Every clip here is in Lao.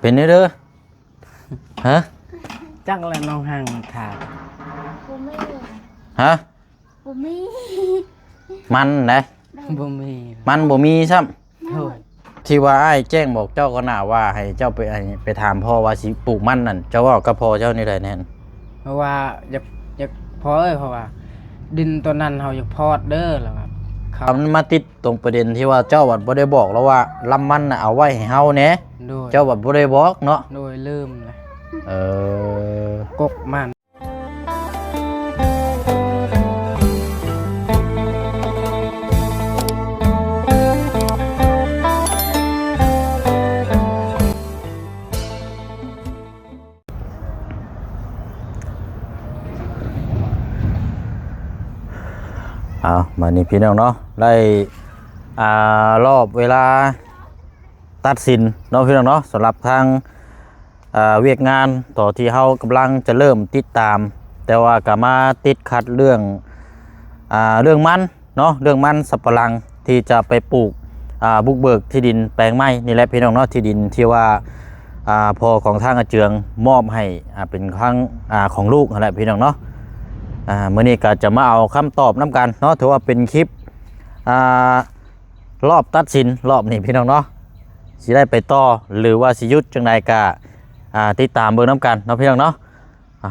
ເປັນແນວເດີ? ຮະ? ຈັກແຫຼະ ນ້ອງຮັ່ງຖາມ. ບໍ່ມີ. ຮະ? ບໍ່ມີ. ມັນໃດ? ບໍ່ມີ. ມັນບໍ່ມີຊ້ຳ. ໂດຍ. ທີ່ວ່າອ້າຍແຈ້ງບອກເຈົ້າກ່ອນໜ້າວ່າໃຫ້ເຈົ້າໄປ ໃຫ້ໄປຖາມພໍ່ວ່າຊິປູກມັນນັ້ນ ເຈົ້າເວົ້າກັບພໍ່ເຈົ້າແນວໃດແນ່ນ? ເພາະວ່າຢາກ ຢາກ ພໍ່ເອີຍ ເພາະວ່າດິນຕົວນັ້ນເຮົາຢາກພອດເດີ ລະວ່າ ເຂົາ ມັນມາຕິດຕົງປະເດັນທີ່ວ່າເຈົ້າບັດບໍ່ໄດ້ບອກລາວວ່າລຳມັນນະເອົາໄວ້ໃຫ້ເຮົາແດ່. ໂດຍ. ເຈົ້າບັດບໍ່ໄດ້ບອກເນາະ. ໂດຍ ລືມແຫຼະ. ເອີ ກົກມັນ. ເອົາ ບາດນີ້ພີ່ນ້ອງເນາະ ໄດ້ ອ່າ ລອບເວລາຕັດສິນເນາະ ພີ່ນ້ອງເນາະ ສຳລັບທາງ ອ່າ ວຽກງານຕໍ່ທີ່ເຮົາກຳລັງຈະເລີ່ມຕິດຕາມ ແຕ່ວ່າກໍມາຕິດຂັດເລື່ອງ ອ່າ ເລື່ອງມັນ ເນາະ ເລື່ອງມັນສຳປະລັງທີ່ຈະໄປປູກ ອ່າ ບຸກເບີກທີ່ດິນແປງໃໝ່ນີ້ແຫຼະພີ່ນ້ອງເນາະ ທີ່ດິນທີ່ວ່າ ອ່າ ພໍ່ຂອງທາງອາເຈືອງມອບໃຫ້ ອ່າ ເປັນທາງ ອ່າ ຂອງລູກຫັ້ນແຫຼະພີ່ນ້ອງເນາະ. ອ່າ ມື້ນີ້ກໍຈະມາເອົາຄຳຕອບນຳກັນເນາະ ຖືວ່າເປັນຄລິບ ອ່າ ລອບຕັດສິນລອບນີ້ພີ່ນ້ອງເນາະ ຊິໄດ້ໄປຕໍ່ ຫຼືວ່າຊິຢຸດຈັ່ງໃດກໍ ອ່າ ຕິດຕາມເບິ່ງນຳກັນເນາະ ພີ່ນ້ອງເນາະ. ອ່ະ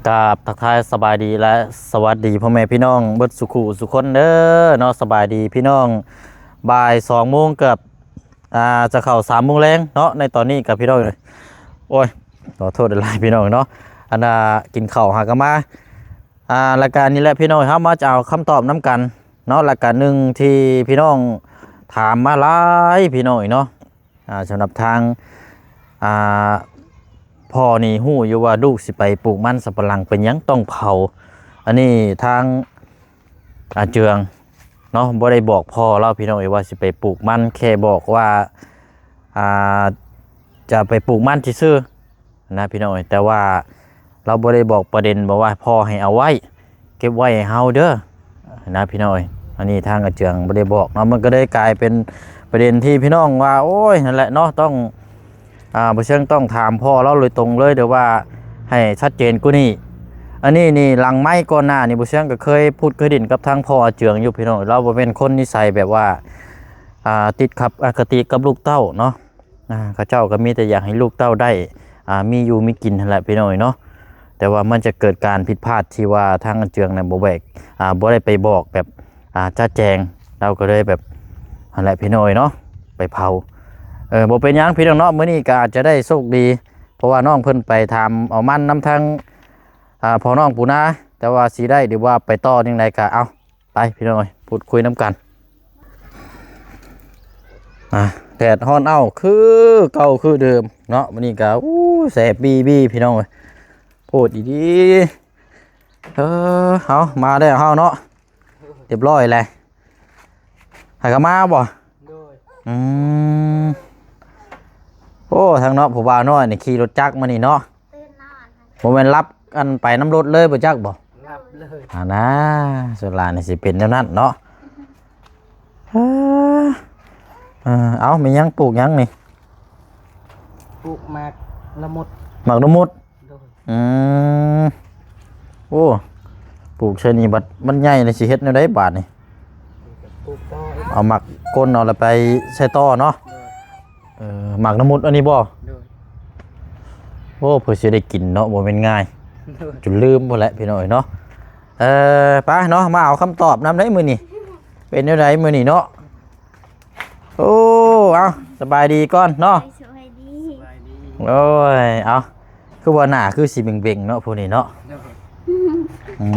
ກາບທັກທາຍສະບາຍດີ ແລະ ສະຫວັດດີພໍ່ແມ່ພີ່ນ້ອງເບິດສູ່ຄູ່ສູ່ຄົນເດີເນາະ. ສະບາຍດີພີ່ນ້ອງ ບ່າຍສອງໂມງເກືອບ ອ່າ ຈະເຂົ້າສາມໂມງແລງເນາະ ໃນຕອນນີ້ກັບພີ່ນ້ອງ. ໂອ້ຍ ຂໍໂທດຫຼາຍໆ ພີ່ນ້ອງເນາະ ອັນນ່າ ກິນເຂົ້າຫາກະມາ ອ່າ ລາຍການນີ້ແຫຼະພີ່ນ້ອງ ເຮົາມາຈະເອົາຄຳຕອບນຳກັນເນາະ. ລາຍການໜຶ່ງທີ່ພີ່ນ້ອງຖາມມາຫຼາຍພີ່ນ້ອງເນາະ ອ່າ ສຳລັບທາງ ອ່າ ພໍ່ນີ້ຮູ້ຢູ່ວ່າລູກຊິໄປປູກມັນສຳປະຫຼັງ ເປັນຫຍັງຕ້ອງເຜົາ? ອັນນີ້ທາງອາເຈືອງເນາະ ບໍ່ໄດ້ບອກພໍ່ລາວພີ່ນ້ອງເອີຍວ່າຊິໄປປູກມັນ ແຄ່ບອກວ່າ ອ່າ ຈະໄປປູກມັນຊື່ໆ ນະພີ່ນ້ອງເອີຍ ແຕ່ວ່າລາວບໍ່ໄດ້ບອກປະເດັນ ບອກວ່າພໍ່ໃຫ້ເອົາໄວ້ ເກັບໄວ້ໃຫ້ເຮົາເດີນະພີ່ນ້ອງເອີຍ. ອັນນີ້ທາງອາເຈືອງບໍ່ໄດ້ບອກເນາະ ມັນກໍເລີຍກາຍເປັນປະເດັນທີ່ພີ່ນ້ອງວ່າ ໂອ້ຍ ນັ້ນແຫຼະເນາະ ຕ້ອງ ອ່າ ບໍ່ເຊີງຕ້ອງຖາມພໍ່ລາວໂດຍຕົງເລີຍ ຫຼືວ່າໃຫ້ຊັດເຈນກວ່ານີ້. ອັນນີ້ນີ້ ຫຼັງໄມກ່ອນໜ້ານີ້ ບໍ່ເຊີງກໍເຄີຍພູດເຄີຍຫຼິ້ນກັບທາງພໍ່ອາເຈືອງຢູ່ພີ່ນ້ອງ. ລາວບໍ່ແມ່ນຄົນນິໄສແບບວ່າ ອ່າ ຕິດຂັດອະຄະຕິກັບລູກເຕົ້າເນາະ. ອ່າ ເຂົາເຈົ້າກໍມີແຕ່ຢາກໃຫ້ລູກເຕົ້າໄດ້ ອ່າ ມີຢູ່ມີກິນຫັ້ນແຫຼະພີ່ນ້ອງເອີຍເນາະ. ແຕ່ວ່າມັນຈະເກີດການຜິດພາດທີ່ວ່າທາງອາເຈືອງນັ້ນບໍ່ແບກ ອ່າ ບໍ່ໄດ້ໄປບອກແບບ ອ່າ ຈະແຈ້ງ ລາວກໍເລີຍແບບ ຫັ້ນແຫຼະພີ່ນ້ອງເອີຍເນາະ ໄປເຜົາ. ເອີ ບໍ່ເປັນຫຍັງພີ່ນ້ອງເນາະ ມື້ນີ້ກໍອາດຈະໄດ້ໂຊກດີ ເພາະວ່ານ້ອງເພິ່ນໄປຖາມເອົາມັນນຳທາງ ອ່າ ພໍ່ນ້ອງປູນາ ແຕ່ວ່າຊິໄດ້ ຫຼືວ່າໄປຕໍ່ຈັ່ງໃດກໍເອົາ ໄປພີ່ນ້ອງເອີຍ ພູດຄຸຍນຳກັນ. ອ່າ ແດດຮ້ອນເອົ້າຄືເກົ່າຄືເດີມເນາະ ມື້ນີ້ກໍ ໂອ້ ແສບບີບີພີ່ນ້ອງເອີຍ ໂພດອີ່ຫຼີ. ເອີ ເຮົາມາແລ້ວເຮົາເນາະ ຮຽບຮ້ອຍແລ້ວ. ໃຜກໍມາບໍ່? ໂດຍ. ອືມ ໂອ້ ທາງເນາະ ຜູ້ບ່າວນ້ອຍນີ້ຂີ່ລົດຈັກມານີ້ເນາະ ບໍ່ແມ່ນລັບ ອັນ ໄປນຳລົດເລີຍບໍ່ຈັກບໍ່? ຫຼັບເລີຍ ອ່ານາ ສ່ວນຫຼາຍນີ້ຊິເປັນແນວນັ້ນເນາະ. ເອີ ເອີ ເອົາ ແມ່ນຫຍັງ ປູກຫຍັງນີ້? ປູກໝາກລະມຸດ. ໝາກລະມຸດ? ໂດຍ. ອືມ ໂອ້ ປູກໃສ່ນີ້ບັດມັນໃຫຍ່ແລ້ວຊິເຮັດແນວໃດບາດນີ້? ປູກຕໍ່ ເອົາໝາກກົ້ນເອົາແລ້ວໄປໃສ່ຕໍ່ເນາະ. ໂດຍ. ເອີ ໝາກລະມຸດອັນນີ້ບໍ່? ໂດຍ. ໂອ້ ເພື່ອຊິໄດ້ກິນເນາະ ບໍ່ແມ່ນງ່າຍ. ໂດຍ. ຈົນລືມພຸ້ນແຫຼະພີ່ນ້ອງເອີຍເນາະ. ເອີ ໄປເນາະ ມາເອົາຄຳຕອບນຳໄດ້ມື້ນີ້ ເປັນແນວໃດມື້ນີ້ເນາະ? ໂອ້ ເອົາ ສະບາຍດີກ່ອນເນາະ. ສະບາຍດີ. ໂອ້ຍ ເອົາ ຄືວ່າໜ້າຄືຊິເບັງໆເນາະ ຜູ້ນີ້ເນາະ. ໂດຍ. ອື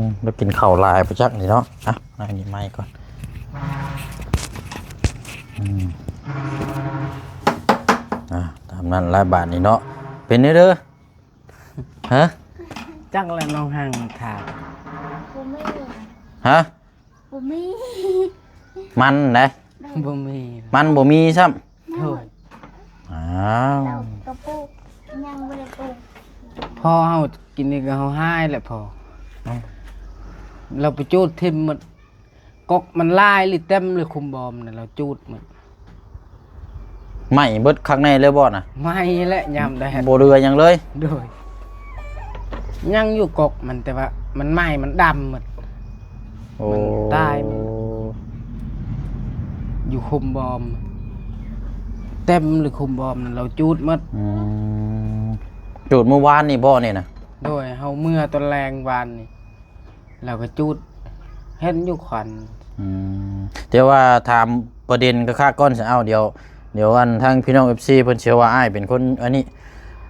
ມ ລາວກິນເຂົ້າຫຼາຍບໍ່ຈັກນີ້ເນາະ. ອ່ະ ອັນນີ້ໄມ້ກ່ອນ. ອືມ ອ່າ ຕາມນັ້ນລະບາດນີ້ເນາະ. ເປັນແນວເດີ? ຮະ? ຈັກແຫຼະ ນ້ອງຮັ່ງຖາມ. ບໍ່ມີ. ຮະ? ບໍ່ມີ. ມັນໃດ? ບໍ່ມີ. ມັນບໍ່ມີຊ້ຳ. ໂດຍ. ອ້າວ ເຮົາກໍປູກ ຍັງບໍ່ໄດ້ປູກ. ພໍເຮົາກິນນີ້ກໍເຮົາຫາຍແຫຼະພໍ. ເອົ້າ ລາວໄປຈູດຖິ້ມໝົດ. ກົກມັນຫຼາຍອີ່ຫຼີ ເຕັມເລີຍ ຄຸ້ມບໍ່ມັນນະ ລາວຈູດໝົດ. ໄໝ້ເບິດຄັກແນ່ເລີຍບໍ່ນະ? ໄໝ້ແຫຼະຍາມແດດ ບໍ່ເຫຼືອຫຍັງເລີຍ. ໂດຍ ຍັງຢູ່ກົກມັນ ແຕ່ວ່າມັນໄໝ້ ມັນດຳໝົດ. ໂອ້ ມັນຕາຍໝົດ ຢູ່ຄຸມບອມ ເຕັມເລີຍຄຸມບອມນັ້ນ ລາວຈູດໝົດ. ອືມ ຈູດມື້ວານນີ້ບໍ່ນີ້ນະ? ໂດຍ ເຮົາເມືອຕອນແລງວານນີ້ ລາວກໍຈູດ ເຫັນຢູ່ຄວັນ. ອືມ ແຕ່ວ່າຖາມປະເດັນຄັກໆກ່ອນຊະ. ເອົາ ດຽວ ດຽວອັນທາງພີ່ນ້ອງເອັຟຊີເພິ່ນຊິວ່າອ້າຍເປັນຄົນອັນນີ້.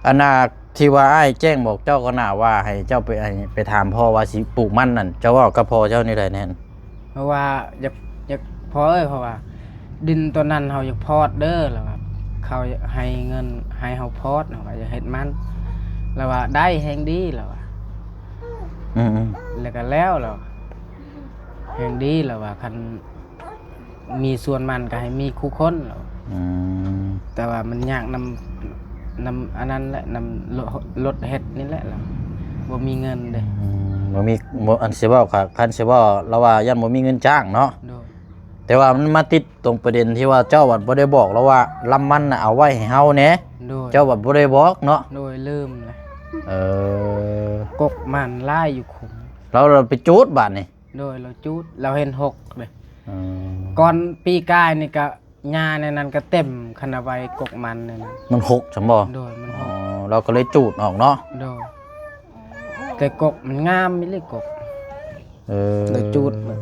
ອັນນ່າ ທີ່ວ່າອ້າຍແຈ້ງບອກເຈົ້າກ່ອນໜ້າວ່າໃຫ້ເຈົ້າໄປ ໃຫ້ໄປຖາມພໍ່ວ່າຊິປູກມັນນັ້ນ ເຈົ້າເວົ້າກັບພໍ່ເຈົ້າແນວໃດແດ່? ເພາະວ່າຢາກ ຢາກ ພໍ່ເອີຍ ເພາະວ່າດິນຕົວນັ້ນເຮົາຢາກພອດເດີ ລາວວ່າ ເຂົາໃຫ້ເງິນໃຫ້ເຮົາພອດ ເຮົາວ່າຢາກເຮັດມັນ ລາວວ່າໄດ້ແຮງດີ ລາວວ່າ. ອືມໆ ແລ້ວກໍແລ້ວ ລາວວ່າ ແຮງດີ ລາວວ່າ ຄັນມີສວນມັນກໍໃຫ້ມີຄູ່ຄົນ ລາວວ່າ. ອືມ ແຕ່ວ່າມັນຍາກນຳ ນຳອັນນັ້ນແຫຼະ ນຳລົດ ລົດເຮັດນີ້ແຫຼະ ລາວບໍ່ມີເງິນເດ້. ອືມ ບໍ່ມີ ບໍ່ ອັນຊິເວົ້າ ຄັນຊິເວົ້າ ລາວວ່າຢ້ານບໍ່ມີເງິນຈ້າງເນາະ. ໂດຍ ແຕ່ວ່າມັນມາຕິດຕົງປະເດັນທີ່ວ່າເຈົ້າບັດບໍ່ໄດ້ບອກລາວວ່າລຳມັນນະເອົາໄວ້ໃຫ້ເຮົາແດ່. ໂດຍ ເຈົ້າບັດບໍ່ໄດ້ບອກເນາະ. ໂດຍ ລືມແຫຼະ. ເອີ ກົກມັນຫຼາຍຢູ່ຄຸມ ລາວ ລາວໄປຈູດບາດນີ້. ໂດຍ ລາວຈູດ ລາວເຫັນຫົກເດ້. ອືມ ກ່ອນປີກາຍນີ້ກະຫຍ້າໃນນັ້ນກະເຕັມ ຄັນເອົາໄວ້ກົກມັນໃນນັ້ນ ມັນຫົກຊັ້ນບໍ່? ໂດຍ ມັນຫົກ. ອໍ ລາວກໍເລີຍຈູດອອກເນາະ. ໂດຍ ແຕ່ກົກມັນງາມອີ່ຫຼີ ກົກ. ເອີ ລາວຈູດໝົດ.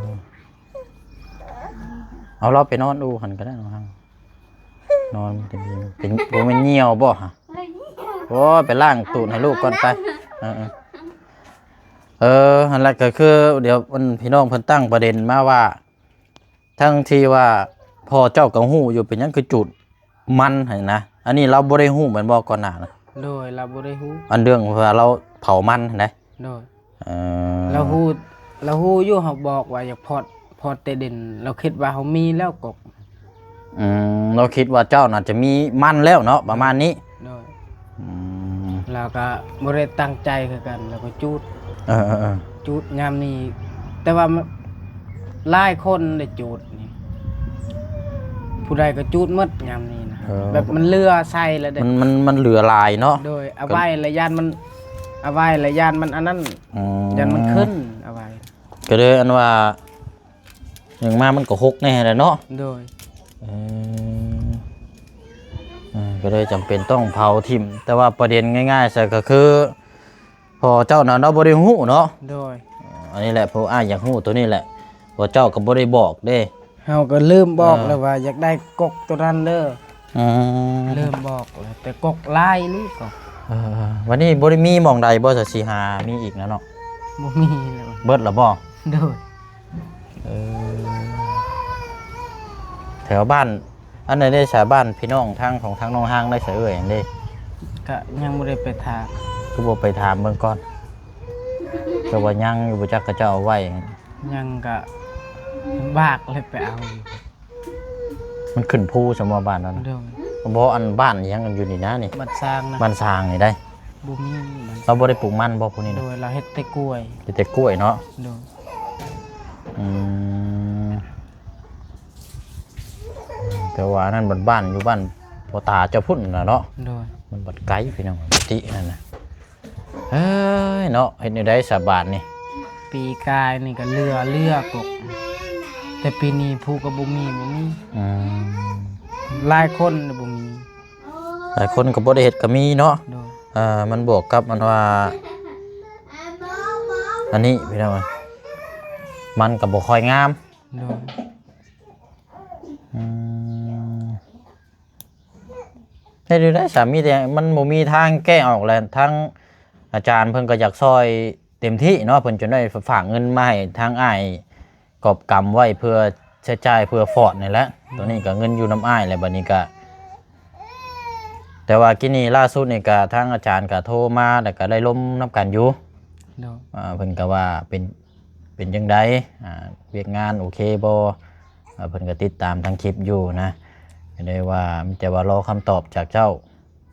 ເອົາລາວໄປນອນອູ່ຫັ້ນກໍໄດ້ເນາະ ນອນ ເປັນ ເປັນ ບໍ່ແມ່ນຍ່ຽວບໍ່ຫະ? ໂອ້ຍ ໄປລ້າງຕູດໃຫ້ລູກກ່ອນໄປ. ເອີໆ ເອີ ຫັ້ນແຫຼະ ກໍຄືດຽວອັນພີ່ນ້ອງເພິ່ນຕັ້ງປະເດັນມາວ່າ ທັງທີ່ວ່າພໍ່ເຈົ້າກໍຮູ້ຢູ່ ເປັນຫຍັງຄືຈູດມັນຫັ້ນນະ? ອັນນີ້ລາວບໍ່ໄດ້ຮູ້ແມ່ນບໍ່ກ່ອນໜ້ານະ? ໂດຍ ລາວບໍ່ໄດ້ຮູ້ ອັນເລື່ອງວ່າລາວເຜົາມັນຫັ້ນນະ. ໂດຍ ເອີ ລາວຮູ້ ລາວຮູ້ຢູ່ ເຮົາບອກວ່າຢາກພອດ ພອດແຕ່ດິນ ລາວຄິດວ່າເຮົາມີແລ້ວກົກ. ອືມ ລາວຄິດວ່າເຈົ້າໜ້າຈະມີມັນແລ້ວເນາະ ປະມານນີ້. ໂດຍ ອືມ ລາວກໍບໍ່ໄດ້ຕັ້ງໃຈຄືກັນ ລາວກໍຈູດ. ເອີໆໆ ຈູດຍາມນີ້ ແຕ່ວ່າຫຼາຍຄົນໄດ້ຈູດນີ້ ຜູ້ໃດກໍຈູດໝົດຍາມນີ້ນະ. ເອີ ແບບມັນເຫຼືອໃສ່ແລ້ວເດ້ ມັນ ມັນ ມັນເຫຼືອຫຼາຍເນາະ. ໂດຍ ເອົາໄວ້ລະຢ້ານມັນ ເອົາໄວ້ລະຢ້ານມັນອັນນັ້ນ. ອືມ ຢ້ານມັນຂຶ້ນ ເອົາໄວ້ ກໍເລີຍອັນວ່າ ຫຍັງມາມັນກໍຫົກແດ່ແຫຼະເນາະ. ໂດຍ ເອີ ເອີ ກໍເລີຍຈຳເປັນຕ້ອງເຜົາຖິ້ມ. ແຕ່ວ່າປະເດັນງ່າຍໆຊະກໍຄື ພໍ່ເຈົ້ານັ້ນເນາະ ບໍ່ໄດ້ຮູ້ເນາະ. ໂດຍ ອັນນີ້ແຫຼະ ພວກອ້າຍຢາກຮູ້ໂຕນີ້ແຫຼະ ເພາະເຈົ້າກໍບໍ່ໄດ້ບອກເດ້. ເຮົາກໍລືມບອກ ເອີ ແລ້ວວ່າຢາກໄດ້ກົກໂຕນັ້ນເດີ. ອືມ ລືມບອກແລ້ວ ແຕ່ກົກຫຼາຍອີ່ຫຼີ ກົກ. ເອີ ບັດນີ້ບໍ່ໄດ້ມີໝ່ອງໃດບໍ່ ຊິຫາມີອີກນະເນາະ? ບໍ່ມີແລ້ວ ເບິດແລ້ວບໍ່? ໂດຍ ເອີ ແຖວບ້ານອັນໃດເດ້ ສາຍບ້ານພີ່ນ້ອງທາງຂອງທາງນ້ອງຮາງໄດ້ສະເອີຍອັນເດ້? ກະຍັງບໍ່ໄດ້ໄປຖາມ. ຄືບໍ່ໄປຖາມເບິ່ງກ່ອນ? ແຕ່ວ່າຍັງຢູ່ ບໍ່ຈັກເຂົາເຈົ້າເອົາໄວ້. ຍັງກະບາກເລີຍໄປເອົາຢູ່. ມັນຂຶ້ນພູຊະບໍ່ ບ້ານນັ້ນນະ? ໂດຍ ບໍ່ ອັນບ້ານຫຍັງຢູ່ນີ້ນະນີ້? ບ້ານຊາງນະ. ບ້ານຊາງນີ້ໄດ໋ ບໍ່ມີ. ລາວບໍ່ໄດ້ປູກມັນບໍ່ຜູ້ນີ້ນະ? ໂດຍ ລາວເຮັດແຕ່ກ້ວຍ. ເຮັດແຕ່ກ້ວຍເນາະ. ໂດຍ ອືມ ແຕ່ວ່າອັນນັ້ນບັດບ້ານຢູ່ບ້ານພໍ່ຕາເຈົ້າພຸ້ນນະເນາະ. ໂດຍ ມັນບັດໄກພີ່ນ້ອງ ປົກກະຕິນັ້ນນະ. ເອີຍເນາະ ເຮັດແນວໃດສະບາດນີ້? ປີກາຍນີ້ກໍເຫຼືອ ເຫຼືອກົກ ແຕ່ປີນີ້ຜູ້ກໍບໍ່ມີ ບໍ່ມີ. ອືມ ຫຼາຍຄົນບໍ່ມີ ຫຼາຍຄົນກໍບໍ່ໄດ້ເຮັດກໍມີເນາະ. ໂດຍ ເອີ ມັນບວກກັບອັນວ່າ ອັນນີ້ພີ່ນ້ອງ ມັນກໍບໍ່ຄ່ອຍງາມ. ໂດຍ ອືມ ເຮັດຢູ່ໄດ໋ສາ ມີແຕ່ມັນບໍ່ມີທາງແກ້ອອກແຫຼະ. ທາງອາຈານເພິ່ນກໍຢາກຊ່ອຍເຕັມທີ່ເນາະ ເພິ່ນຈົນໄດ້ຝາກເງິນມາໃຫ້ທາງອ້າຍກອບກຳໄວ້ເພື່ອໃຊ້ຈ່າຍເພື່ອຟອດນີ້ແຫຼະ. ໂຕນີ້ກໍເງິນຢູ່ນຳອ້າຍແຫຼະ ບັດນີ້ກໍ ແຕ່ວ່າກີ້ນີ້ລ່າສຸດນີ້ກໍທາງອາຈານກໍໂທມາ ແລ້ວກໍໄດ້ລົມນຳກັນຢູ່. ໂດຍ ອ່າ ເພິ່ນກໍວ່າເປັນ ເປັນຈັ່ງໃດ ອ່າ ວຽກງານໂອເຄບໍ່? ອ່າ ເພິ່ນກໍຕິດຕາມທາງຄລິບຢູ່ນະ ກໍເລີຍວ່າມີແຕ່ວ່າລໍຄຳຕອບຈາກເຈົ້າ.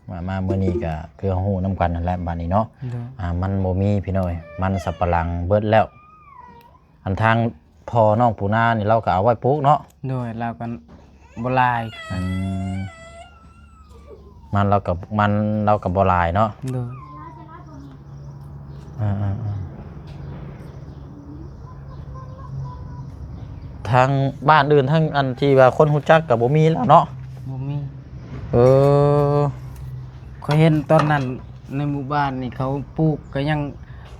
ມາ ມາມື້ນີ້ກໍຄືເຮົາຮູ້ນຳກັນນັ້ນແຫຼະ ບາດນີ້ເນາະ. ໂດຍ ອ່າ ມັນບໍ່ມີພີ່ນ້ອງເອີຍ ມັນສຳປະຫຼັງເບິດແລ້ວ. ອັນທາງພໍ່ນ້ອງປູນານີ້ ລາວກໍເອົາໄວ້ປູກເນາະ. ໂດຍ ລາວກໍບໍ່ຫຼາຍ. ອືມ ມັນລາວກໍ ມັນລາວກໍບໍ່ຫຼາຍເນາະ. ໂດຍ. ເອີໆໆ ທາງບ້ານອື່ນ ທາງອັນທີ່ວ່າຄົນຮູ້ຈັກກໍບໍ່ມີແລ້ວເນາະ? ບໍ່ມີ. ເອີ ຂ້ອຍເຫັນຕອນນັ້ນໃນໝູ່ບ້ານນີ້ ເຂົາປູກກໍຍັງ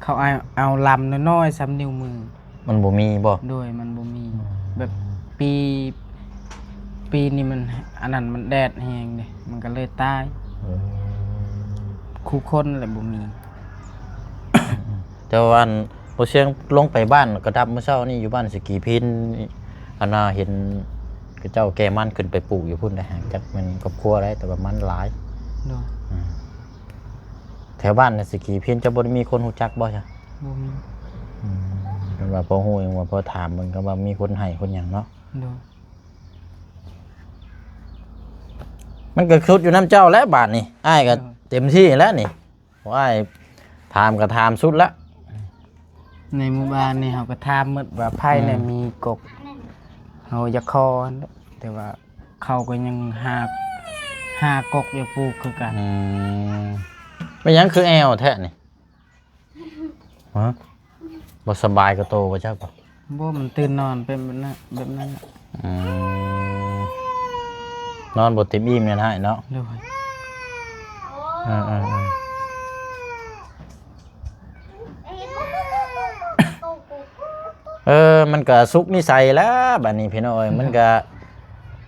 ເຂົາເອົາ ເອົາລຳນ້ອຍໆ ສ່ຳນິ້ວມື. ມັນບໍ່ມີບໍ່? ໂດຍ ມັນບໍ່ມີ. ອືມ ແບບປີ ປີນີ້ມັນ ອັນນັ້ນ ມັນແດດແຮງເດ້ ມັນກໍເລີຍຕາຍ. ເອີ ຄູ່ຄົນແຫຼະບໍ່ມີ. ແຕ່ວ່າອັນ ບໍ່ຊຽງລົງໄປບ້ານກະດັບມື້ເຊົ້ານີ້ ຢູ່ບ້ານສະກີພິນ ອັນນ່າ ເຫັນເຂົາເຈົ້າແກ່ມັນຂຶ້ນໄປປູກຢູ່ພຸ້ນໄດ໋ ຫາກຈັກແມ່ນຄອບຄົວໃດ ແຕ່ວ່າມັນຫຼາຍ. ໂດຍ. ອືມ ແຖວບ້ານສະກີພິນ ເຈົ້າບໍ່ໄດ້ມີຄົນຮູ້ຈັກບໍ່ຊະ? ບໍ່ມີ. ອືມ ເພິ່ນວ່າພໍຮູ້ຫຍັງວ່າ ພໍຖາມເບິ່ງກໍວ່າມີຄົນໃຫ້ຄົນຫຍັງເນາະ. ໂດຍ. ມັນກໍສຸດຢູ່ນຳເຈົ້າແຫຼະບາດນີ້ ອ້າຍກໍ ໂດຍ ເຕັມທີ່ແລ້ວນີ້. ໂອ້ຍ ຖາມກໍຖາມສຸດລະ ໃນໝູ່ບ້ານນີ້ເຮົາກໍຖາມໝົດວ່າໃຜແດ່ ອືມ ມີກົກ ເຮົາຢາກຂໍ ແຕ່ວ່າເຂົາກໍຍັງຫາ ຫາກົກຢາກປູກຄືກັນ. ອືມ ເປັນຫຍັງຄືແອວແທ້ນີ້? ຮະ ບໍ່ສະບາຍກະໂຕບໍ່ຈັກບໍ່? ບໍ່ ມັນຕື່ນນອນເປັນແບບນັ້ນ ແບບນັ້ນ. ອືມ ນອນບໍ່ເຕັມອີ່ມແມ່ນອ້າຍເນາະ. ໂດຍ. ເອີໆໆ ເອີ ມັນກະສຸກນິໄສແລ້ວບາດນີ້ພີ່ນ້ອງເອີຍ ມັນກະ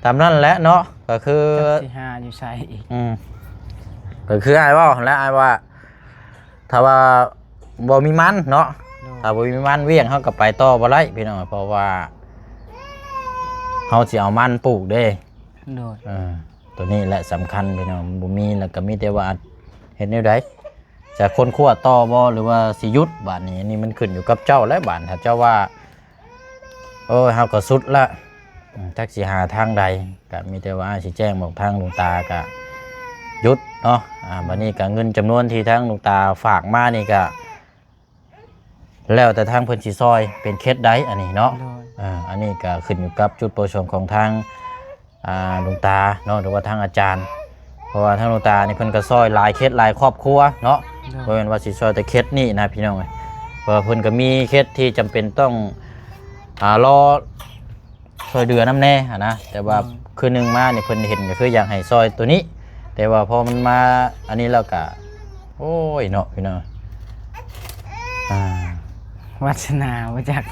ຕາມນັ້ນແຫຼະເນາະ ກະຄື ຈັກຊິຫາຢູ່ໃສອີກ. ອືມ ກະຄືອ້າຍເວົ້າຫັ້ນແຫຼະ ອ້າຍວ່າ ຖ້າວ່າບໍ່ມີມັນເນາະ. ໂດຍ. ຖ້າບໍ່ມີມັນ ວຽກເຮົາກໍໄປຕໍ່ບໍ່ໄດ້ພີ່ນ້ອງ ເພາະວ່າເຮົາຊິເອົາມັນປູກເດ້. ໂດຍ. ເອີ ໂຕນີ້ແຫຼະສຳຄັນພີ່ນ້ອງ ບໍ່ມີແລ້ວກໍມີແຕ່ວ່າເຮັດແນວໃດ ຈະຄົ້ນຄວ້າຕໍ່ບໍ່ ຫຼືວ່າຊິຢຸດບາດນີ້ ອັນນີ້ມັນຂຶ້ນຢູ່ກັບເຈົ້າແຫຼະບາດ ຖ້າເຈົ້າວ່າ ໂອ້ຍ ເຮົາກໍສຸດລະ ອືມ ຈັກຊິຫາທາງໃດ ກະມີແຕ່ວ່າອ້າຍຊິແຈ້ງບອກທາງຫຼວງຕາກະຢຸດເນາະ. ອາ ບາດນີ້ກະເງິນຈຳນວນທີ່ທາງຫຼວງຕາຝາກມານີ້ກະ ແລ້ວແຕ່ທາງເພິ່ນຊິຊ່ອຍເປັນເຂດໃດອັນນີ້ເນາະ. ໂດຍ. ອາ ອັນນີ້ກະຂຶ້ນຢູ່ກັບຈຸດປະສົງຂອງທາງ ອ່າ ຫຼວງຕາເນາະ ຫຼືວ່າທາງອາຈານ ເພາະວ່າທາງຫຼວງຕານີ້ເພິ່ນກໍຊ່ອຍຫຼາຍເຂດຫຼາຍຄອບຄົວເນາະ. ໂດຍ. ບໍ່ແມ່ນວ່າຊິຊ່ອຍແຕ່ເຂດນີ້ນະພີ່ນ້ອງເອີຍ ເພາະວ່າເພິ່ນກໍມີເຂດທີ່ຈຳເປັນຕ້ອງ ອ່າ ລໍຊ່ອຍເຫຼືອນຳແດ່ຫັ້ນນະ ແຕ່ວ່າ ໂດຍ ຄືໜຶ່ງມານີ້ເພິ່ນເຫັນກໍຄືຢາກໃຫ້ຊ່ອຍໂຕນີ້ ແຕ່ວ່າພໍມັນມາອັນນີ້ແລ້ວກໍ ໂອ້ຍເນາະພີ່ນ້ອງ ອ່າ ວາດສະໜາບໍ່ຈັກ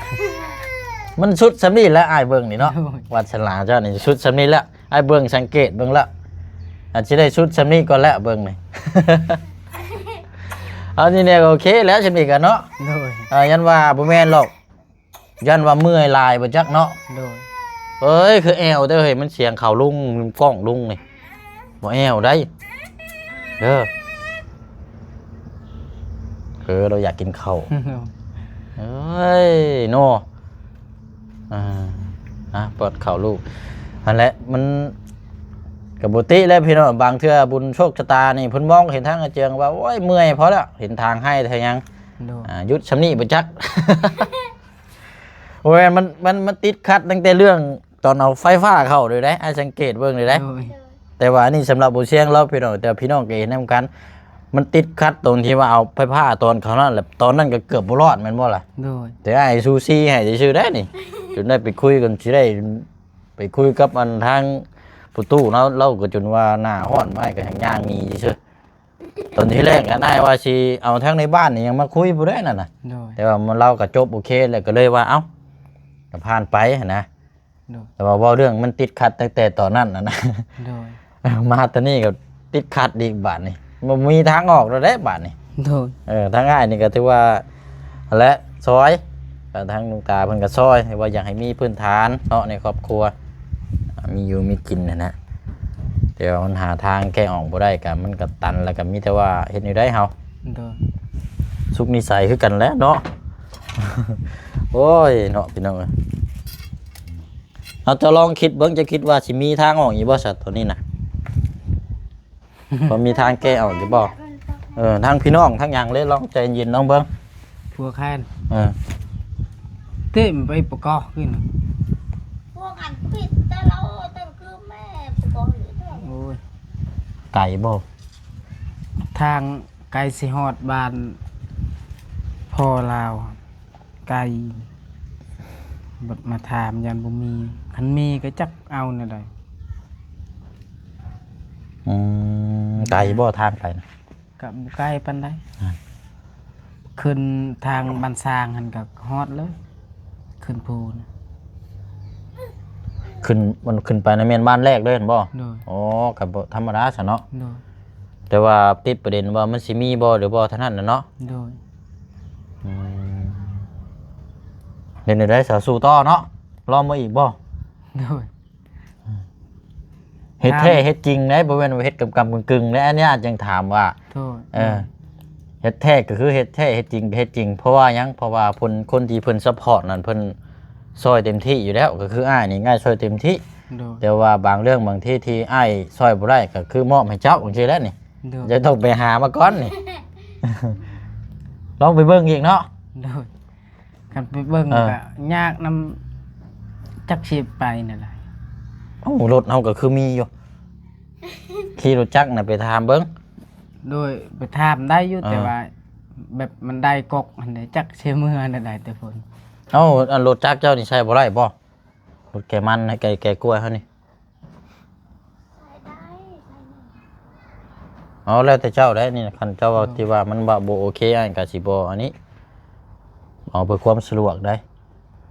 ມັນສຸດສ່ຳນີ້ແຫຼະ ອ້າຍເບິ່ງນີ້ເນາະ. ໂດຍ. ວາດສະໜາເຈົ້ານີ້ສຸດສ່ຳນີ້ແຫຼະ ອ້າຍເບິ່ງ ສັງເກດເບິ່ງລະ ອາດຊິໄດ້ສຸດສ່ຳນີ້ກ່ອນແຫຼະ ເບິ່ງນີ້ ເອົານີ້ແນ່ກໍໂອເຄແລ້ວ ສ່ຳນີ້ກໍເນາະ. ໂດຍ. ເອີ ຢ້ານວ່າບໍ່ແມ່ນດອກ ຢ້ານວ່າເມື່ອຍຫຼາຍບໍ່ຈັກເນາະ. ໂດຍ. ເອີຍ ຄືແອວເດີເຮີ້ຍ ມັນສຽງເຂົ້າລຸງ ກ້ອງລຸງນີ້ ບໍ່ແອວໃດ ເດີ ເອີ ລາວຢາກກິນເຂົ້າ ເອີຍ ເນາະ ອ່າ ອ່າ ປ້ອນເຂົ້າລູກ ຫັ້ນແຫຼະ ມັນກໍບໍ່ຕິແຫຼະພີ່ນ້ອງ ບາງເທື່ອບຸນໂຊກຊະຕານີ້ ເພິ່ນມອງເຫັນທາງອາເຈີງວ່າ ໂອ້ຍ ເມື່ອຍພໍແລ້ວ ເຫັນທາງໄຮ່ທາງຫຍັງ ໂດຍ ອ່າ ຢຸດສ່ຳນີ້ບໍ່ຈັກ ໂອ້ຍ ມັນ ມັນ ມັນຕິດຂັດຕັ້ງແຕ່ເລື່ອງ ຕອນເອົາໄຟຟ້າເຂົ້າເລີຍເດ້ ອ້າຍສັງເກດເບິ່ງເລີຍເດ້. ໂດຍ. ແຕ່ວ່າອັນນີ້ສຳລັບບໍ່ຊຽງລາວພີ່ນ້ອງ ແຕ່ວ່າພີ່ນ້ອງກໍເຫັນນຳກັນ ມັນຕິດຂັດຕົງທີ່ວ່າເອົາໄຟຟ້າຕອນເຂົ້ານັ້ນແຫຼະ ຕອນນັ້ນກໍເກືອບບໍ່ລອດແມ່ນບໍ່ລະ? ໂດຍ. ແຕ່ອ້າຍຊູຊີໃຫ້ຊື່ໆໄດ໋ນີ້ ຈົນໄດ້ໄປຄຸຍກັນ ຊິໄດ້ໄປຄຸຍກັບອັນທາງປະຕູເນາະ ລາວກໍຈົນວ່າໜ້າຮ້ອນ ອ້າຍກໍຍັງຍ່າງໜີຊື່ໆ. ຕອນທີແລກຫັ້ນອ້າຍວ່າຊິເອົາທາງໃນບ້ານນີ້ຍັງມາຄຸຍຜູ້ໃດນັ້ນນະ. ໂດຍ. ແຕ່ວ່າລາວກໍຈົບໂອເຄແລ້ວ ກໍເລີຍວ່າ ເອົ້າ ກໍຜ່ານໄປຫັ້ນນະ. ໂດຍ. ແຕ່ວ່າເວົ້າເລື່ອງມັນຕິດຂັດຕັ້ງແຕ່ຕອນນັ້ນຫັ້ນນະ. ໂດຍ. ມາຕອນນີ້ກໍຕິດຂັດອີກບາດນີ້ ບໍ່ມີທາງອອກແລ້ວເດ້ບາດນີ້. ໂດຍ. ເອີ ທາງອ້າຍນີ້ກໍຖືວ່າຫັ້ນແຫຼະ ຊ່ອຍ ກໍທາງຫຼວງຕາເພິ່ນກໍຊ່ອຍ ແຕ່ວ່າຢາກໃຫ້ມີພື້ນຖານເນາະ ໃນຄອບຄົວ ອ່າ ມີຢູ່ມີກິນຫັ້ນນະ ແຕ່ວ່າມັນຫາທາງແກ້ອອກບໍ່ໄດ້ ກໍມັນກໍຕັນ ແລ້ວກໍມີແຕ່ວ່າເຮັດແນວໃດເຮົາ. ໂດຍ. ສຸກນິໄສຄືກັນແຫຼະເນາະ. ໂອ້ຍເນາະ ພີ່ນ້ອງເອີຍ ເຮົາຈະລອງຄິດເບິ່ງ ຈະຄິດວ່າຊິມີທາງອອກຢູ່ບໍ່ຊະ ໂຕນີ້ນະ? ພໍມີທາງແກ້ອອກຢູ່ບໍ່? ເອີ ທັງພີ່ນ້ອງທັງຫຍັງເລີຍ ລອງໃຈເຢັນລອງເບິ່ງ. ພວກແຄ້ນ ເອີ ເຕັມໄປປະກອບຂຶ້ນ ພວກອັນປິດແຕ່ລາວ ແຕ່ຄືແມ່ປະກອບຢູ່ເດີ. ໂອ້ຍ ໄກບໍ່? ທາງໄກຊິຮອດບ້ານພໍ່ລາວ ໄກ ບັດມາຖາມຢ້ານບໍ່ມີ ຄັນມີກໍຈັກເອົາແນວໃດ. ອືມ ໄກບໍ່ທາງໄປນະ? ກໍບໍ່ໄກປານໃດ. ອ່າ ຂຶ້ນທາງບ້ານຊ້າງຫັ້ນກໍຮອດເລີຍ ຂຶ້ນພູນະ. ຂຶ້ນ ມັນຂຶ້ນໄປນະແມ່ນບ້ານແລກເລີຍຫັ້ນບໍ່? ໂດຍ. ອໍ ກໍບໍ່ທຳມະດາຊະເນາະ. ໂດຍ. ແຕ່ວ່າຕິດປະເດັນວ່າມັນຊິມີບໍ່ ຫຼືບໍ່ເທົ່ານັ້ນນະເນາະ. ໂດຍ. ອືມ ເຮັດແນວໃດຊະ ສູ້ຕໍ່ເນາະ ລອງເບິ່ງອີກບໍ່? ໂດຍ. ເຮັດແທ້ເຮັດຈິງເດ້ ບໍ່ແມ່ນວ່າເຮັດກຳໆກຶ່ງໆເດ້ ອັນນີ້ອາດຈັ່ງຖາມວ່າ ໂດຍ ເອີ ເຮັດແທ້ກໍຄືເຮັດແທ້ ເຮັດຈິງກໍເຮັດຈິງ. ເພາະວ່າຫຍັງ? ເພາະວ່າຄົນ ຄົນທີ່ເພິ່ນຊັບພອດນັ້ນ ເພິ່ນຊ່ອຍເຕັມທີ່ຢູ່ແລ້ວ ກໍຄືອ້າຍນີ້ ອ້າຍຊ່ອຍເຕັມທີ່. ໂດຍ. ແຕ່ວ່າບາງເລື່ອງບາງທີທີ່ອ້າຍຊ່ອຍບໍ່ໄດ້ ກໍຄືມອບໃຫ້ເຈົ້າຈັ່ງຊີ້ແຫຼະນີ້. ໂດຍ. ຈະຕ້ອງໄປຫາມາກ່ອນນີ້ ລອງໄປເບິ່ງອີກເນາະ. ໂດຍ. ຄັນໄປເບິ່ງ ເອີ ກໍຍາກນຳ ຈັກຊິໄປແນວໃດ. ເອົ້າ ລົດເຮົາກໍຄືມີຢູ່ ຂີ່ລົດຈັກນະໄປຖາມເບິ່ງ. ໂດຍ ໄປຖາມໄດ້ຢູ່ ເອີ ແຕ່ວ່າແບບມັນໄດ້ກົກຫັ້ນເດ້ ຈັກຊິເມືອແນວໃດແຕ່ພຸ້ນ. ເອົ້າ ອັນລົດຈັກເຈົ້ານີ້ໃຊ້ບໍ່ໄດ້ບໍ່? ລົດແກ່ມັນ ໃຫ້ແກ່ ແກ່ກ້ວຍເຮົານີ້. ເອົາ ແລ້ວແຕ່ເຈົ້າໄດ໋ນີ້ ຄັນເຈົ້າວ່າ ໂດຍ ທີ່ວ່າມັນວ່າບໍ່ໂອເຄ ອ້າຍກໍຊິບໍ່ອັນນີ້ ເອົາເພື່ອຄວາມສະດວກໄດ໋.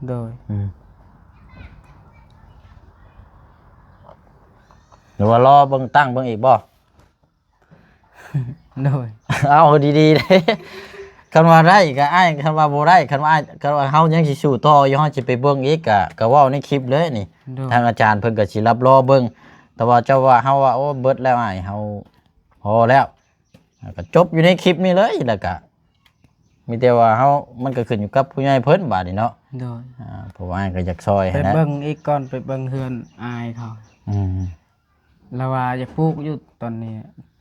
ໂດຍ. ອືມ ຫຼືວ່າລໍເບິ່ງ ຕັ້ງເບິ່ງອີກບໍ່? ໂດຍ. ເອົາດີໆເດ້ ຄັນວ່າໄດ້ກໍອ້າຍ ຄັນວ່າບໍ່ໄດ້ ຄັນວ່າອ້າຍ ຄັນວ່າເຮົາຍັງຊິສູ້ຕໍ່ຢູ່ ເຮົາຊິໄປເບິ່ງອີກ ກໍ ກໍເວົ້າໃນຄລິບເລີຍນີ້. ໂດຍ. ທາງອາຈານເພິ່ນກໍຊິຮັບລໍເບິ່ງ ແຕ່ວ່າເຈົ້າວ່າ ເຮົາວ່າ ໂອ້ ເບິດແລ້ວອ້າຍ ເຮົາພໍແລ້ວ ກໍຈົບຢູ່ໃນຄລິບນີ້ເລີຍ ແລ້ວກໍມີແຕ່ວ່າເຮົາ ມັນກໍຂຶ້ນຢູ່ກັບຜູ້ໃຫຍ່ເພິ່ນບາດນີ້ເນາະ. ໂດຍ. ອ່າ ເພາະວ່າອ້າຍກໍຢາກຊ່ອຍ ໄປ ຫັ້ນແຫຼະ ເບິ່ງອີກກ່ອນ ໄປເບິ່ງເຮືອນອ້າຍເຂົາ. ອືມ. ລາວວ່າຢາກປູກຢູ່ຕອນນີ້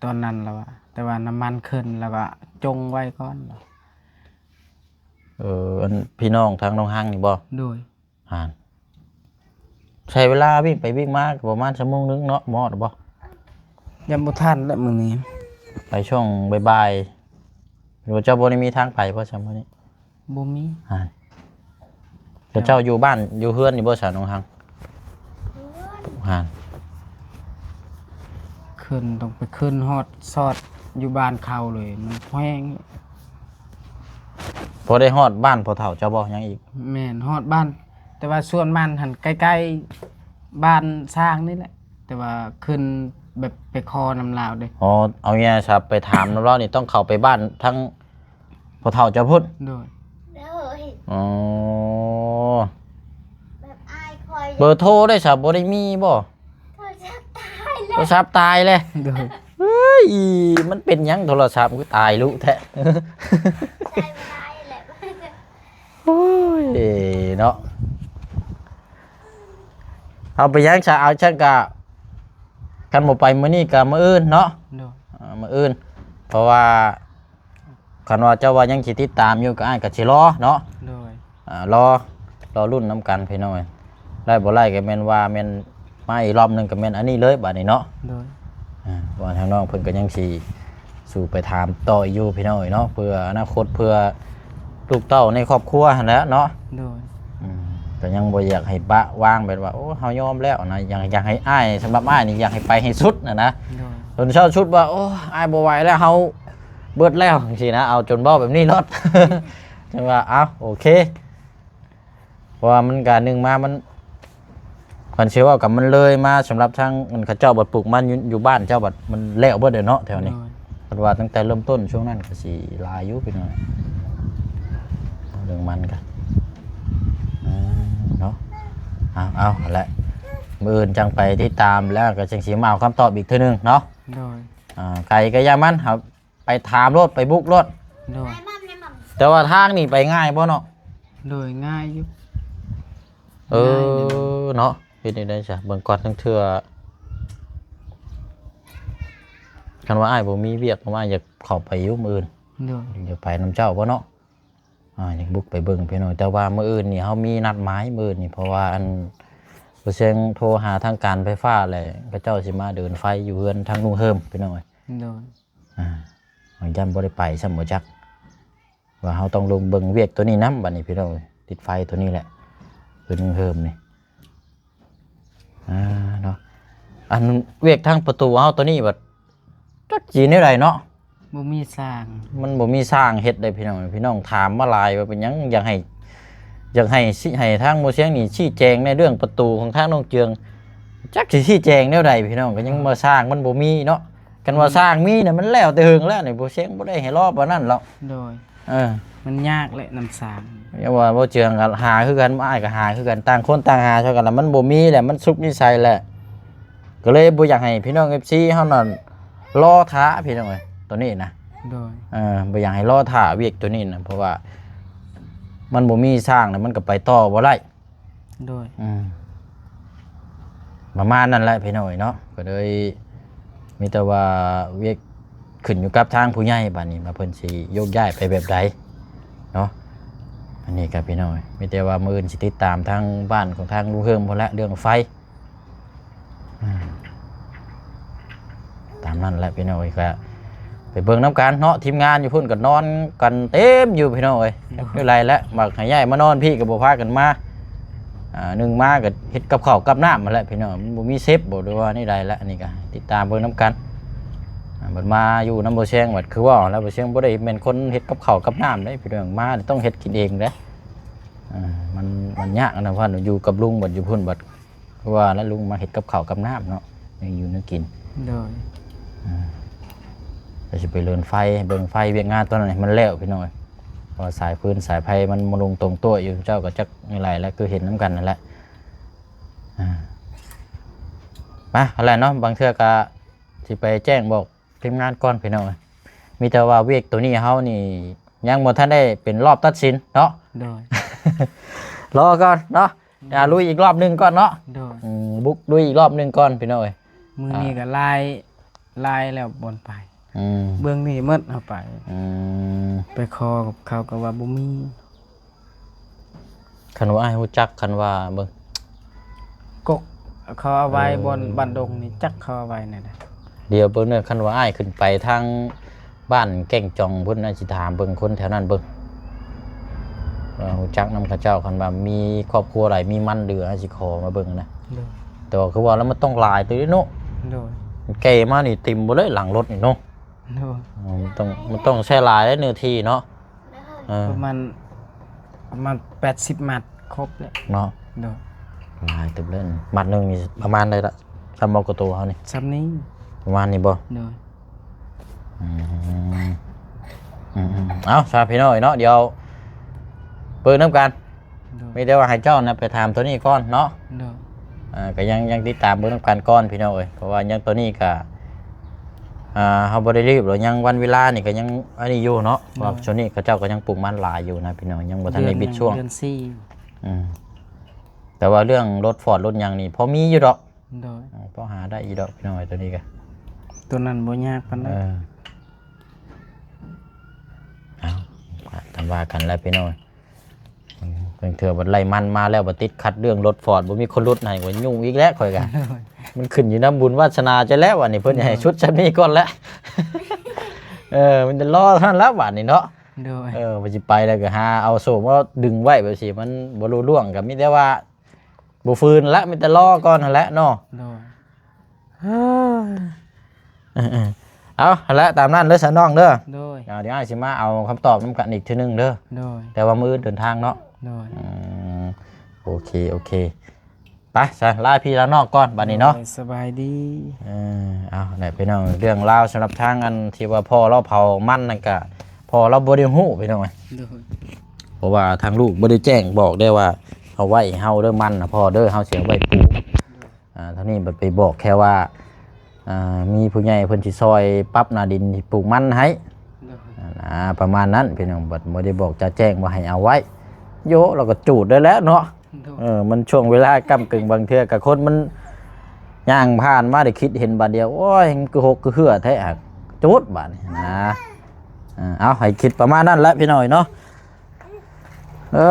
ຕອນນັ້ນລາວວ່າ ແຕ່ວ່ານ້ຳມັນຂຶ້ນ ລາວວ່າຈົ່ງໄວ້ກ່ອນ. ເອີ ອັນພີ່ນ້ອງທາງໜອງຮັງນີ້ບໍ່? ໂດຍ. ຫັ້ນ ໃຊ້ເວລາວິ່ງໄປວິ່ງມາກໍປະມານຊົ່ວໂມງໜຶ່ງເນາະ ມາຮອດບໍ່? ຍັງບໍ່ທັນແຫຼະມື້ນີ້ ໄປຊ່ວງບ່າຍໆ ຫຼືວ່າເຈົ້າບໍ່ໄດ້ມີທາງໄປບໍ່ຊ່ຳມື້ນີ້? ບໍ່ມີ. ຫັ້ນ ແຕ່ເຈົ້າຢູ່ບ້ານຢູ່ເຮືອນນີ້ບໍ່ຊະ ນ້ອງຮັງ? ຫັ້ນ ຂຶ້ນ ຕ້ອງໄປຂຶ້ນຮອດຊອດຢູ່ບ້ານເຂົາເລີຍ ມັນແພງ. ພໍໄດ້ຮອດບ້ານພໍ່ເຖົ້າເຈົ້າບໍ່? ຍັງອີກ. ແມ່ນ ຮອດບ້ານ ແຕ່ວ່າສວນມັນຫັ້ນໃກ້ໆບ້ານຊ້າງນີ້ແຫຼະ ແຕ່ວ່າຂຶ້ນແບບໄປຂໍນຳລາວເດ້. ອໍ ເອົາງ່າຍຊະ ໄປຖາມນຳລາວນີ້ຕ້ອງເຂົ້າໄປບ້ານທາງ ພໍ່ເຖົ້າເຈົ້າພຸ້ນ? ໂດຍ. ໂດຍ. ອໍ ແບບອ້າຍຂ້ອຍ ເບີໂທໄດ້ຊະ ບໍ່ໄດ້ມີບໍ່? ໂທລະສັບຕາຍແລ້ວ ໂທລະສັບຕາຍແລ້ວ. ໂດຍ. ເອີຍ ມັນເປັນຫຍັງໂທລະສັບຄືຕາຍລຸແທ້? ໃຊ້ບໍ່ໄດ້ແລ້ວ. ໂອ້ຍເນາະ ເອົາໄປຫຍັງຊະ ເອົາຊັ້ນກະ ຄັນບໍ່ໄປມື້ນີ້ກະມື້ອື່ນເນາະ. ໂດຍ. ເອີ ມື້ອື່ນ ເພາະວ່າ ຄັນວ່າເຈົ້າວ່າຍັງຊິຕິດຕາມຢູ່ ກໍອ້າຍກໍຊິລໍເນາະ. ໂດຍ. ອ່າ ລໍ ລໍລຸ້ນນຳກັນພີ່ນ້ອງເອີຍ ໄດ້ບໍ່ໄດ້ກໍແມ່ນວ່າແມ່ນມາອີກລອບໜຶ່ງ ກໍແມ່ນອັນນີ້ເລີຍບາດນີ້ເນາະ. ໂດຍ. ອ່າ ເພາະວ່າທາງນ້ອງເພິ່ນກໍຍັງຊິສູ້ໄປຖາມຕໍ່ຢູ່ພີ່ນ້ອງເອີຍເນາະ ເພື່ອອະນາຄົດ ເພື່ອລູກເຕົ້າໃນຄອບຄົວຫັ້ນແຫຼະເນາະ. ໂດຍ. ອືມ ກໍຍັງບໍ່ຢາກໃຫ້ປະວາງ ແບບວ່າ ໂອ້ ເຮົາຍອມແລ້ວນະ ຢາກ ຢາກໃຫ້ອ້າຍ ສຳລັບອ້າຍນີ້ຢາກໃຫ້ໄປໃຫ້ສຸດນະນະ. ໂດຍ. ຈົນເຊົາສຸດວ່າ ໂອ້ ອ້າຍບໍ່ໄຫວແລ້ວ ເຮົາເບິດແລ້ວ ຈັ່ງຊີ້ນະ ເອົາຈົນເວົ້າແບບນີ້ໂລດ ຈັ່ງວ່າ ເອົາ ໂອເຄ ເພາະວ່າມັນກະໜຶ່ງມາມັນ ຄັນຊິເວົ້າກັບມັນເລີຍມາ ສຳລັບທາງອັນເຂົາເຈົ້າບັດປູກມັນຢູ່ ຢູ່ບ້ານເຈົ້າບັດມັນແລ້ວເບິດເດ້ເນາະແຖວນີ້. ໂດຍ. ເພິ່ນວ່າຕັ້ງແຕ່ເລີ່ມຕົ້ນຊ່ວງນັ້ນກໍຊິຫຼາຍຢູ່ພີ່ນ້ອງ ເລື່ອງມັນກະ ເອີ ເນາະ ເອົາ ເອົາ ຫັ້ນແຫຼະ ມື້ອື່ນຈັ່ງໄປຕິດຕາມ ແລ້ວກໍຈັ່ງຊິມາເອົາຄຳຕອບອີກເທື່ອໜຶ່ງເນາະ. ໂດຍ. ອ່າ ໄກກໍຢ່າມັນ ເຮົາໄປຖາມໂລດ ໄປບຸກໂລດ. ໂດຍ. ແຕ່ວ່າທາງນີ້ໄປງ່າຍບໍ່ເນາະ? ໂດຍ ງ່າຍຢູ່. ເອີ ງ່າຍຢູ່ ເນາະ ເຮັດແນວໃດຊະ ເບິ່ງກ່ອນ ລາງເທື່ອ ຄັນວ່າອ້າຍບໍ່ມີວຽກ ອ້າຍຢາກເຂົ້າໄປຢູ່ມື້ອື່ນ. ໂດຍ. ຢາກໄປນຳເຈົ້າບໍ່ເນາະ? ອ່າ ຢາກບຸກໄປເບິ່ງພີ່ນ້ອງ ແຕ່ວ່າມື້ອື່ນນີ້ເຮົາມີນັດໝາຍ ມື້ອື່ນນີ້ ເພາະວ່າອັນ ບໍ່ແຊງໂທຫາທາງການໄຟຟ້າແຫຼະ ເຂົາເຈົ້າຊິມາເດີນໄຟຢູ່ເຮືອນທາງລຸງເຮີມ ພີ່ນ້ອງເອີຍ. ໂດຍ ອ່າ ຍັນບໍ່ໄດ້ໄປຊ້ຳ ບໍ່ຈັກ ວ່າເຮົາຕ້ອງລົງເບິ່ງວຽກໂຕນີ້ນຳ ບັດນີ້ ພີ່ນ້ອງເອີຍ. ຕິດໄຟໂຕນີ້ແຫຼະ ຄືລຸງເຮີມນີ້ ອ່າ ເນາະ. ອັນວຽກທາງປະຕູເຮົາໂຕນີ້ບັດ ຈັກຊິແນວໃດເນາະ ບໍ່ມີຊ່າງ ມັນບໍ່ມີຊ່າງເຮັດເດ້ ພີ່ນ້ອງ. ພີ່ນ້ອງຖາມມາຫຼາຍວ່າເປັນຫຍັງ ຢາກໃຫ້ ຢາກໃຫ້ຊິ ໃຫ້ທາງໝໍຊຽງນີ້ຊີ້ແຈງໃນເລື່ອງປະຕູຂອງທາງນ້ອງເຈືອງ ຈັກຊິຊີ້ແຈງແນວໃດ ພີ່ນ້ອງ. ກໍຍັງວ່າຊ່າງມັນບໍ່ມີເນາະ ຄັນວ່າ ອືມ ຊ່າງມີນະ ມັນແລ້ວແຕ່ເຫິງແລ້ວນີ້ ໝໍຊຽງບໍ່ໄດ້ໃຫ້ລໍປານນັ້ນດອກ. ໂດຍ ເອີ ມັນຍາກແຫຼະນຳຊ່າງ. ຍັງວ່າໝໍເຈືອງກໍຫາຄືກັນ ອ້າຍກໍຫາຄືກັນ ຕ່າງຄົນຕ່າງຫາຊ່ອຍກັນລະ ມັນບໍ່ມີແຫຼະ ມັນສຸກນິໄສແຫຼະ. ກໍເລີຍບໍ່ຢາກໃຫ້ພີ່ນ້ອງເອັຟຊີເຮົານັ້ນລໍຖ້າ ພີ່ນ້ອງເອີຍ ໂຕນີ້ນະ. ໂດຍ ເອີ ບໍ່ຢາກໃຫ້ລໍຖ້າວຽກໂຕນີ້ນະ ເພາະວ່າມັນບໍ່ມີຊ່າງແລ້ວ ມັນກໍໄປຕໍ່ບໍ່ໄດ້. ໂດຍ ອືມ ປະມານນັ້ນແຫຼະ ພີ່ນ້ອງເອີຍເນາະ. ກໍເລີຍມີແຕ່ວ່າວຽກຂຶ້ນຢູ່ກັບທາງຜູ້ໃຫຍ່ ບາດນີ້ວ່າເພິ່ນຊິໂຍກຍ້າຍໄປແບບໃດເນາະ. ອັນນີ້ກໍ ພີ່ນ້ອງເອີຍ ມີແຕ່ວ່າມື້ອື່ນຊິຕິດຕາມທາງບ້ານຂອງທາງລຸງເຮີມພຸ້ນແຫຼະ ເລື່ອງໄຟ. ອືມ ຕາມນັ້ນແຫຼະ ພີ່ນ້ອງເອີຍ. ກໍໄປເບິ່ງນຳກັນເນາະ ທີມງານຢູ່ພຸ້ນກໍນອນກັນເຕັມຢູ່ ພີ່ນ້ອງເອີຍ. ໂດຍ ຢູ່ໄລແຫຼະ ມັກໃຫ້ຍ້າຍມານອນພີ້ກໍບໍ່ພາກັນມາ. ອ່າ ໜຶ່ງມາກໍເຮັດກັບເຂົ້າກັບນ້ຳຫັ້ນແຫຼະ ພີ່ນ້ອງ ມັນບໍ່ມີເຊັບບໍ່ ຫຼືວ່າແນວໃດແຫຼະ. ອັນນີ້ກໍຕິດຕາມເບິ່ງນຳກັນ. ອ່າ ບັດມາຢູ່ນຳໝໍຊຽງ ບັດຄືເວົ້າແລ້ວ ໝໍຊຽງບໍ່ໄດ້ແມ່ນຄົນເຮັດກັບເຂົ້າກັບນ້ຳເດ້ ພີ່ນ້ອງ. ມານີ້ຕ້ອງເຮັດກິນເອງເດ້. ອ່າ ມັນ ມັນຍາກນະ ເພາະຢູ່ກັບລຸງ ບັດຢູ່ພຸ້ນ ບັດ ຄືວ່າແລ້ວ ລຸງມາເຮັດກັບເຂົ້າກັບນ້ຳເນາະ ແນວຢູ່ແນວກິນ. ໂດຍ ອ່າ ແລ້ວຊິໄປເລີນໄຟ ເບິ່ງໄຟ ວຽກງານຕອນນັ້ນໃຫ້ມັນແລ້ວ ພີ່ນ້ອງເອີຍ. ເພາະວ່າສາຍຟືນສາຍໄຟມັນບໍ່ລົງຕົງຕົວະຢູ່ ເຈົ້າກໍຈັກແນວໃດແຫຼະ ຄືເຫັນນຳກັນນັ້ນແຫຼະ. ອ່າ ມາ ຫັ້ນແຫຼະເນາະ ບາງເທື່ອກໍຊິໄປແຈ້ງບອກທີມງານກ່ອນ ພີ່ນ້ອງເອີຍ. ມີແຕ່ວ່າວຽກໂຕນີ້ເຮົານີ້ຍັງບໍ່ທັນໄດ້ເປັນລອບຕັດສິນເນາະ. ໂດຍ ລໍກ່ອນເນາະ. ອ່າ ລຸຍອີກລອບໜຶ່ງກ່ອນເນາະ. ໂດຍ ອືມ ບຸກລຸຍອີກລອບໜຶ່ງກ່ອນ ພີ່ນ້ອງເອີຍ. ມື້ນີ້ກໍຫຼາຍ ອ່າ ຫຼາຍແລ້ວບ່ອນໄປ. ອືມ ເບື້ອງນີ້ໝົດເຮົາໄປ. ອືມ ໄປຂໍກັບເຂົາກໍວ່າບໍ່ມີ. ຄັນວ່າອ້າຍຮູ້ຈັກ ຄັນວ່າເບິ່ງ ກົກເຂົາເອົາໄວ້ ເອີ ບ່ອນບ້ານດົງນີ້ ຈັກເຂົາເອົາໄວ້ແນວໃດ. ດຽວເບິ່ງເດີ ຄັນວ່າອ້າຍຂຶ້ນໄປທາງ ບ້ານແກ້ງຈອງພຸ້ນນະ ຊິຖາມເບິ່ງຄົນແຖວນັ້ນເບິ່ງ ວ່າຮູ້ຈັກນຳເຂົາເຈົ້າ. ຄັນວ່າມີຄອບຄົວໃດມີມັນເຫຼືອ ຊິຂໍມາເບິ່ງນະ. ໂດຍ ແຕ່ວ່າຄືວ່າແລ້ວມັນຕ້ອງຫຼາຍເຕີບເນາະ. ໂດຍ ແກ່ມານີ້ເຕັມເບິດເລີຍຫຼັງລົດນີ້ເນາະ. ໂດຍ ເອີ ມັນຕ້ອງ ມັນຕ້ອງໃຊ້ຫຼາຍເດ້ເນື້ອທີ່ເນາະ. ເອີ ປະມານ ປະມານແປດສິບມັດ ຄົບແລ້ວເນາະ. ໂດຍ ຫຼາຍເຕີບເລີຍ. ມັດໜຶ່ງນີ້ປະມານໃດລະ? ສ່ຳບໍ່ກະໂຕເຮົານີ້? ສ່ຳນີ້ ປະມານນີ້ບໍ່? ໂດຍ ອືມ ອືມໆ ເອົາຊະພີ່ນ້ອງເນາະ ດຽວເບິ່ງນຳກັນ. ໂດຍ ມີແຕ່ວ່າໃຫ້ເຈົ້ານະໄປຖາມໂຕນີ້ກ່ອນເນາະ. ໂດຍ ອ່າ ກໍຍັງ ຍັງຕິດຕາມເບິ່ງນຳກັນກ່ອນພີ່ນ້ອງເອີຍ ເພາະວ່າຍັງໂຕນີ້ກໍ ອ່າ ເຮົາບໍ່ໄດ້ຣີບດອກ ຍັງວັນເວລານີ້ກໍຍັງອັນນີ້ຢູ່ເນາະ. ໂດຍ ເພາະວ່າຊ່ວງນີ້ເຂົາເຈົ້າກໍຍັງປູກມັນຫຼາຍຢູ່ນະພີ່ນ້ອງ ຍັງບໍ່ທັນໄດ້ບິດຊ່ວງ. ເດືອນສີ່ ອືມ ແຕ່ວ່າເລື່ອງລົດຟອດລົດຫຍັງນີ້ພໍມີຢູ່ດອກ. ໂດຍ ພໍຫາໄດ້ຢູ່ດອກພີ່ນ້ອງເອີຍ ໂຕນີ້ກະ ໂຕນັ້ນບໍ່ຍາກປານໃດ. ເອີ ເອົາ ກັນວ່າກັນແຫຼະພີ່ນ້ອງ. ບາງເທື່ອບັດໄລ່ມັນມາແລ້ວ ບັດຕິດຂັດເລື່ອງລົດຟອດ ບໍ່ມີຄົນຫຼຸດໃຫ້ ກໍຫຍຸ້ງອີກແລ້ວຂ້ອຍກະ. ໂດຍ ມັນຂຶ້ນຢູ່ນຳບຸນວາສະໜາເຈົ້າແລ້ວ ອັນນີ້ເພິ່ນໃຫ້ ໂດຍ ຊຸດຊ່ຳນີ້ກ່ອນແຫຼະ. ເອີ ມັນຈະລໍເທົ່ານັ້ນແລ້ວບາດນີ້ເນາະ. ໂດຍ ເອີ ວ່າຊິໄປແລ້ວກໍຫາເອົາໂສ້ມາດຶງໄວ້ແບບຊີ້ ມັນບໍ່ລຸລ່ວງ ກໍມີແຕ່ວ່າ ບໍ່ຟື້ນລະ ມີແຕ່ລໍກ່ອນຫັ້ນແຫຼະເນາະ. ໂດຍ ເອີ ເອົາ ຫັ້ນແຫຼະ ຕາມນັ້ນເດີສາວນ້ອງເດີ. ໂດຍ ດຽວອ້າຍຊິມາເອົາຄຳຕອບນຳກັນອີກເທື່ອໜຶ່ງເດີ. ໂດຍ ແຕ່ວ່າມື້ອື່ນເດີນທາງເນາະ. ໂດຍ ອືມ ໂອເຄ ໂອເຄ ໄປຊະ ລາພີ່ລານ້ອງກ່ອນບາດນີ້ເນາະ. ໂດຍ ສະບາຍດີ. ເອີ ເອົາແຫຼະພີ່ນ້ອງ ເລື່ອງລາວສຳລັບທາງອັນທີ່ວ່າພໍ່ລາວເຜົາມັນນັ້ນກະ ພໍ່ລາວບໍ່ໄດ້ຮູ້ພີ່ນ້ອງ. ໂດຍ ເພາະວ່າທາງລູກບໍ່ໄດ້ແຈ້ງບອກໄດ້ວ່າ ເອົາໄວ້ໃຫ້ເຮົາເດີມັນນະພໍ່ເດີ ເຮົາຊິເອົາໄວ້ປູກ. ອ່າ ເທົ່ານີ້ບັດໄປບອກແຄ່ວ່າ ອ່າ ມີຜູ້ໃຫຍ່ເພິ່ນຊິຊ່ອຍປັບໜ້າດິນທີ່ປູກມັນໃຫ້. ໂດຍ ອ່າ ປະມານນັ້ນພີ່ນ້ອງ ບັດບໍ່ໄດ້ບອກຈະແຈ້ງວ່າໃຫ້ເອົາໄວ້. ໂຢ ລາວກໍຈູດໄດ້ແລ້ວເນາະ. ໂດຍ ເອີ ມັນຊ່ວງເວລາກ້ຳກຶ່ງ ບາງເທື່ອກໍຄົນມັນຍ່າງຜ່ານມາໄດ້ຄິດເຫັນບາດດຽວ ໂອ້ຍ ມັນຄືຫົກຄືເຫື່ອແທ້ ຈູດບາດນີ້ນະ. ເອົາ ໃຫ້ຄິດປະມານນັ້ນແຫຼະພີ່ນ້ອງເນາະ. ເອີ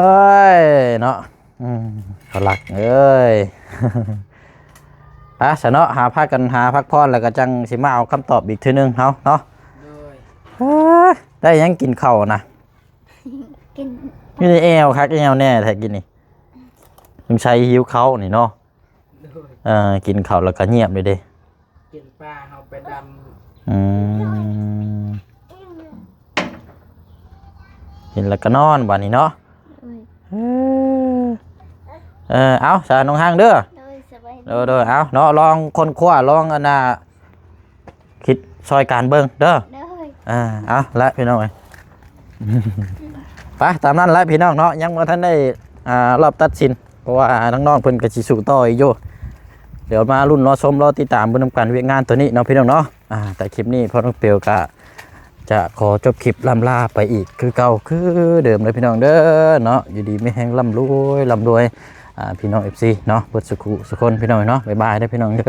ຍ ເນາະ. ອືມ ເຂົາລັກເອີຍ ໄປຊະເນາະ ຫາພາກັນຫາພັກຜ່ອນ ແລ້ວກໍຈັ່ງຊິມາເອົາຄຳຕອບອີກເທື່ອໜຶ່ງເຮົາເນາະ ໂດຍ ເອີ ໄດ້ຫຍັງກິນເຂົ້ານະ? ກິນ ຢູ່ໃນແອວຄັກແອວແນ່ແທ້ກິນນີ້ ສົງໄສຫິວເຂົ້ານີ້ເນາະ ໂດຍ ເອີ ກິນເຂົ້າແລ້ວກໍງຽບເລີຍເດ້ ກິນປາເຮົາໄປດຳ ອືມ ກິນແລ້ວກໍນອນບາດນີ້ເນາະ ໂດຍ ເອີ ເອີ ເອົາ ສາ ນ້ອງຮັງເດີ ໂດຍ ສະບາຍດີ ໂດຍ ໂດຍ ເອົາເນາະ ລອງຄົ້ນຄວ້າ ລອງອັນນ່າ ຄິດຊ່ອຍກັນເບິ່ງເດີ ໂດຍ ອ່າ ເອົາລະພີ່ນ້ອງເອີຍ ໄປຕາມນັ້ນລະພີ່ນ້ອງເນາະ ຍັງບໍ່ທັນໄດ້ ອ່າ ຮອບຕັດສິນ ເພາະວ່າທາງນ້ອງເພິ່ນກໍຊິສູ້ຕໍ່ອີກຢູ່ ດຽວມາລຸ້ນລໍຊົມລໍຕິດຕາມເບິ່ງນຳກັນວຽກງານໂຕນີ້ເນາະພີ່ນ້ອງເນາະ ອ່າ ແຕ່ຄລິບນີ້ພໍ່ນ້ອງເປວກໍຈະຂໍຈົບຄລິບລ່ຳລາໄປອີກຄືເກົ່າຄືເດີມເດີພີ່ນ້ອງເດີເນາະ ຢູ່ດີມີແຮງ ລ່ຳລວຍ ລ່ຳລວຍ ອ່າ ພີ່ນ້ອງເອັຟຊີເນາະ ເບິດສຸຂູສຸຄົນພີ່ນ້ອງເນາະ ບາຍບາຍເດີພີ່ນ້ອງເດີ.